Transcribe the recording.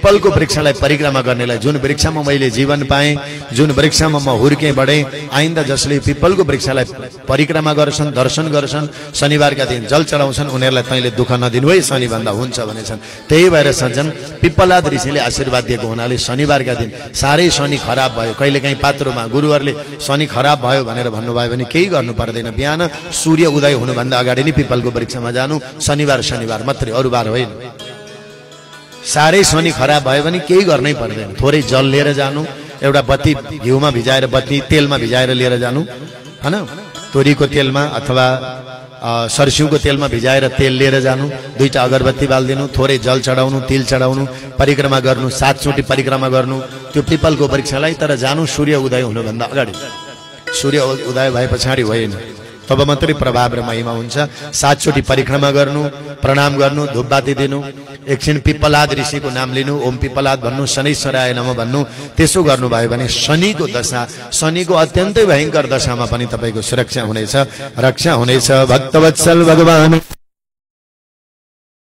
पिपलको वृक्षलाई परिक्रमा गर्नेलाई, जुन वृक्षमा मैले जीवन पाएँ, जुन वृक्षमा म हुर्केँ बढेँ, आइन्दा जसले पिपलको वृक्षलाई परिक्रमा गर्छन्, दर्शन गर्छन्, शनिबारका दिन जल चढाउँछन्, उनीहरूलाई तैँले दुःख नदिनु है, शनि भन्दा हुन्छ भनेछन्। त्यही भएर सज्जन पिपलाद ऋषिले आशीर्वाद दिएको हुनाले शनिबारका दिन साह्रै शनि खराब भयो, कहिलेकाहीँ पात्रोमा गुरुहरूले शनि खराब भयो भनेर भन्नुभयो भने केही गर्नु पर्दैन। बिहान सूर्य उदय हुनुभन्दा अगाडि नै पिपलको वृक्षमा जानु, शनिबार मात्रै, अरू बार होइन। साह्रै शनि खराब भयो भने केही गर्नै पर्दैन, थोरै जल लिएर जानु, एउटा बत्ती घिउमा भिजाएर, बत्ती तेलमा भिजाएर लिएर जानु हैन, तोरीको तेलमा अथवा सरस्यूको तेलमा भिजाएर तेल लिएर जानु, दुईटा अगरबत्ती बाल्दिनु, थोरै जल चढाउनु, तिल चढाउनु, परिक्रमा गर्नु, 7 चोटि परिक्रमा गर्नु त्यो पिपलको वृक्षलाई। तर जानु सूर्य उदय हुनुभन्दा अगाडि, सूर्य उदय भए पछाडि होइन, तब मात्रै प्रभाव र महिमा हुन्छ। 7 चोटि परिक्रमा गर्नु, प्रणाम गर्नु, धूपबाती दिनु, एकछिन पिपलाद ऋषिको नाम लिनु, ओम पिपलाद भन्नु, शनैश्वराय नमः भन्नु। त्यसो गर्नुभयो भने शनिको दशा, शनिको अत्यन्तै भयङ्कर दशामा पनि तपाईको सुरक्षा हुनेछ, रक्षा हुनेछ। भक्तवत्सल भगवान